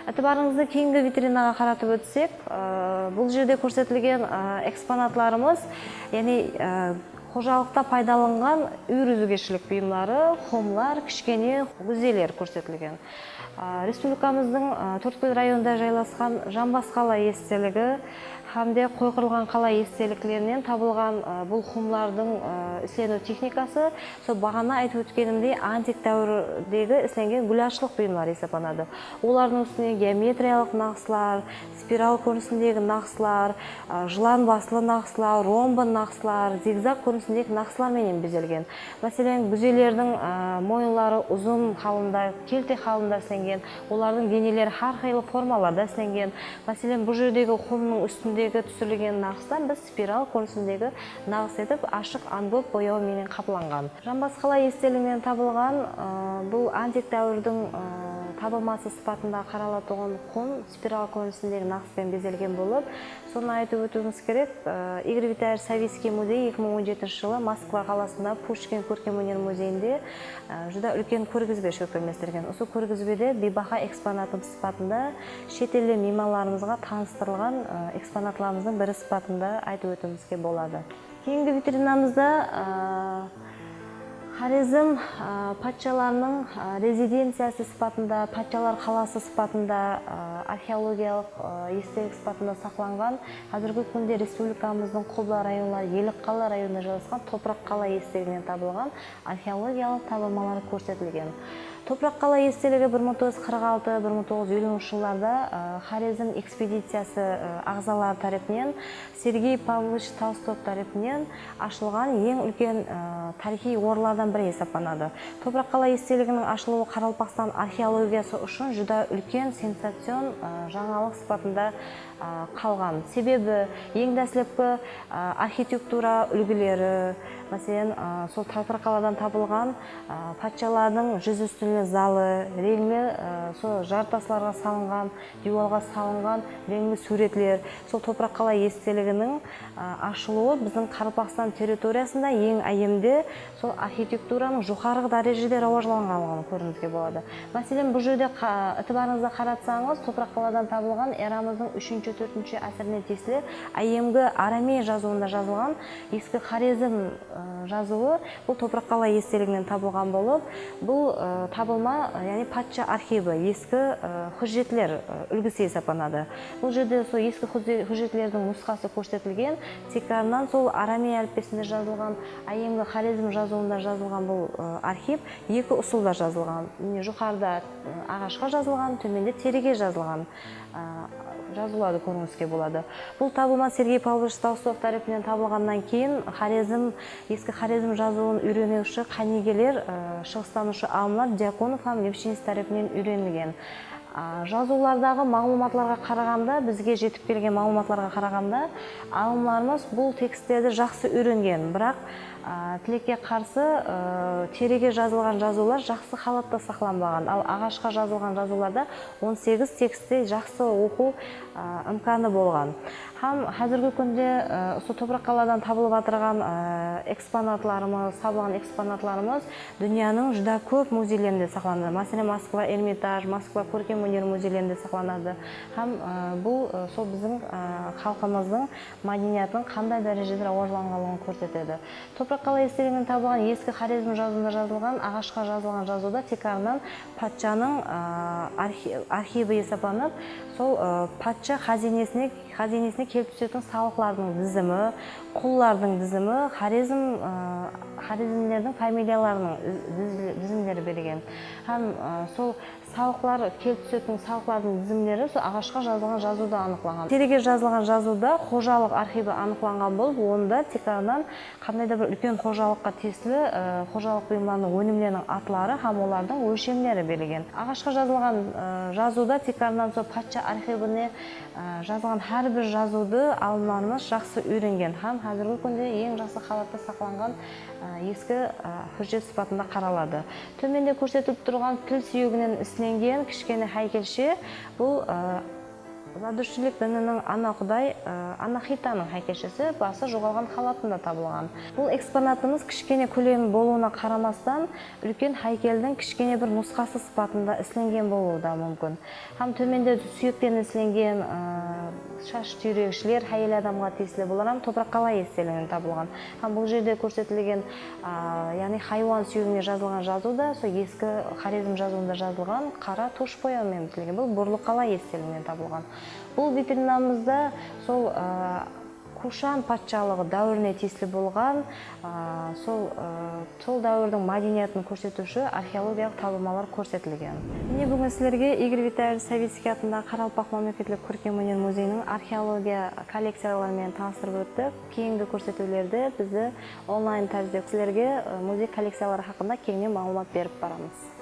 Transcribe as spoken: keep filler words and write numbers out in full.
Itibarıńızdı keyingi vitrinaǵa qaratıp ótsek, e, bul jerde kórsetilgen, e, eksponatlarımız, yaǵnıy, e, xojalıqta paydalanǵan úy úzgeshlik buyımları, xumlar, kishkene gúzeler kórsetilgen. E, respublikamızdıń, e, Tórtkúl rayonında jaylasqan Jambas qala esteligi hám de Qoyqırılǵan qala esteliklerinen tabılǵan, e, bul xumlardıń, e, isleniw texnikası, sol baǵana aytıp ótkenimdey, antik dáwirdegi islengen gúlashılıq buyımları esaplanadı. Olardıń ústine geometriyalıq naǵıslar, spiral kórinisindegi naǵıslar, a, jılan baslı naǵıslar, rombi naǵıslar, zigzag kórinisindegi naǵıslar menen bezelgen. Máselen, gúzelerdiń, a, moyınları uzın halında, kelte halında islengen, olardıń deneleri hár qıylı formalarda islengen. Máselen, bul jerdegi xumnıń ústindegi túsirilgen naǵıstan biz spiral kórinisindegi naǵıs etip, ashıq anbop boyawı menen qaplanǵan. Jambas qala esteliginen tabılǵan, ı, bul antik dáwirdiń, ı, tabılması sıpatında qaralatuǵın xum spiral kórinisindegi naǵıs penen bezelgen bolıp, sonı aytıp ótiwimiz kerek, ı, Igor Vitalievich Savickiy muzeyi eki mıń on jetinshi jılı Moskva qalasında Pushkin kórkem óner muzeyinde, ı, júdá úlken kórgizbe shólkemlestirgen. Usı kórgizbede biybaha eksponatımız sıpatında shet elli miymanlarımızǵa tanıstırılǵan, ı, eksponatlarımızdıń biri sıpatında aytıp ótiwimizge boladı. Keyingi vitrinamızda, a, Xorezm, a, patshalarınıń, a, rezidenciyası sıpatında, patshalar qalası sıpatında, a, arxeologiyalıq, a, estelik sıpatında saqlanǵan, házirgi kúnde respublikamızdıń Qubla rayonları, Ellikqala rayonında jaylasqan Topıraq qala esteliginen tabılǵan arxeologiyalıq tabılmalar kórsetilgen. Topıraq qala esteligi bir mıń toǵız júz qırq altı, bir mıń toǵız júz eliwinshi jıllarda, a, Xorezm ekspediciyası, a, aǵzaları tárepinen Sergey Pavlovich Tolstov tárepinen ashılǵan eń úlken, ı, tariyxıy orınlardan biri esaplanadı. Topıraq qala esteliginiń ashılıwı Qaraqalpaqstan arxeologiyası ushın júdá úlken sensacion, ı, jańalıq sıpatında, ı, qalǵan. Sebebi, eń dáslepki, ı, arxitektura úlgileri, máselen, ı, sol Topıraq qaladan tabılǵan, ı, patshalardıń júz ústine zalı, reńli, ı, sol jartaslarǵa salınǵan, diywalǵa salınǵan reńli súwretler, sol Topıraq qala esteliginiń, a, ashılıwı biziń Qaraqalpaqstan territoriyasında eń áyyemde sol arxitekturanıń joqarı dárejede rawajlanǵanlıǵın kóriwimizge boladı. Máselen, bul jerde qa-, itibarıńızdı qaratsańız, Topıraq qaladan tabılǵan eramızdıń úshinshi, tórtinshi ásirine tiyisli áyyemgi aramey jazıwında jazılǵan eski Xorezm, ı, jazıwı Bul Topıraq qala esteliginen tabılǵan bolıp, bul, ı, tabılma, ı, yaǵnıy patsha arxivi, eski, ı, hújjetler, ı, úlgisi esaplanadı. Bul jerde sol eski hújje-, hújjetlerdiń nusqası kórsetilgen. Tiykarınan sol aramey álipbesinde jazılǵan, áyyemgi Xorezm jazıwında jazılǵan bul, ı, arxiv eki usılda jazılǵan. Mine, joqarıda, ı, aǵashqa jazılǵan, tómende terige jazılǵan. A, jazıwlardı kóriwimizge boladı. Bul tabılma Sergey Pavlovich Tolstov tárepinen tabılǵannan keyin Xorezm, eski Xorezm jazıwın úyreniwshi qánigeler, a, shıǵıstanıwshı alımlar Dyakonov hám Lepshinets tárepinen úyrenilgen. A, jazıwlardaǵı maǵlıwmatlarǵa qaraǵanda, bizge jetip kelgen maǵlıwmatlarǵa qaraǵanda, alımlarımız bul tekstlerdi jaqsı úyrengen, biraq, a, tilekke qarsı, a, terige jazılǵan jazıwlar jaqsı halatta saqlanbaǵan, al aǵashqa jazılǵan jazıwlarda on segiz tekstte jaqsı oqıw, a, imkanı bolǵan. Hám házirgi kúnde, a, usı Topıraq qaladan tabılıp atırǵan, a, eksponatlarımız, tabılǵan eksponatlarımız dúnyanıń júdá kóp muzeylerinde saqlanadı. Máselen, Moskva Ermitaj, Moskva kórkem óner muzeylerinde saqlanadı. Hám, a, bul, a, sol biziń, a, xalqımızdıń mádeniyatınıń qanday dárejede rawajlanǵanlıǵın kórsetedi. Topıraq qala esteliginen tabılǵan eski Xorezm jazıwında jazılǵan, aǵashqa jazılǵan jazıwda tiykarınan patshanıń, a, arxi-, arxivi esaplanıp, sol, a, patsha xáziynesine, xáziynesine kelip túsetuǵın salıqlardıń dizimi, qullardıń dizimi, Xorezm, a, xorezmlerdiń familiyalarınıń iz-, diz-, dizimleri berilgen. Hám, a, sol Salıqlar, kelip túsetuǵın salıqlardıń dizimleri sol aǵashqa jazılǵan jazıwda anıqlanǵan. Terige jazılǵan jazıwda xojalıq arxivi anıqlanǵan bolıp, onda tiykarınan qanday da bir úlken xojalıqqa tiyisli, e, xojalıq buyımlarınıń ónimleriniń atları hám olardıń ólshemleri berilgen. Aǵashqa jazılǵan, e, jazıwda tiykarınan sol patsha arxivine, e, jazılǵan hár bir jazıwdı alımlarımız jaqsı úyrengen hám házirgi kúnde eń jaqsı halatta saqlanǵan, e, eski, e, hújjet sıpatında qaraladı. Tómende kórsetilip turǵan pil súyeginen islengen kishkene háykelshe, bul, ı, Zadushtiylik dininiń ana quday, e, Anaxitanıń háykelshesi bası joǵalǵan halatında tabılǵan. Bul eksponatımız kishkene kólemi bolıwına qaramastan, úlken háykeldiń kishkene bir nusqası sıpatında islengen bolıwı da múmkin. Hám tómende súyekten islengen, e, shash túyregish, háyel adamǵa tiyisli, bular hám topıraq qalay esteliginen tabılǵan. Hám bul jerde kórsetilgen, a, yaǵnıy haywan súyegine jazılǵan jazıw da sol eski Xorezm jazıwında jazılǵan qara tush boyaw menen bitilgen. Bul burlı qala esteliginen tabılǵan. Bul vitrinamızda sol, a, Kushan patshalıǵı dáwirine tiyisli bolǵan, a, sol, a, sol dáwirdiń mádeniyatın kórsetiwshi arxeologiyalıq tabılmalar kórsetilgen. Mine, búgin sizlerge Igor Vitalevich Savickiy atındaǵı Qaraqalpaq mámleketlik kórkem óner muzeyiniń arxeologiya kollekciyaları menen tanıstırıp óttik. Keyingi kórsetiwlerde bizde onlayn tárizde sizlerge, e, muzey kollekciyaları haqqında keńnen maǵlıwmat berip baramız.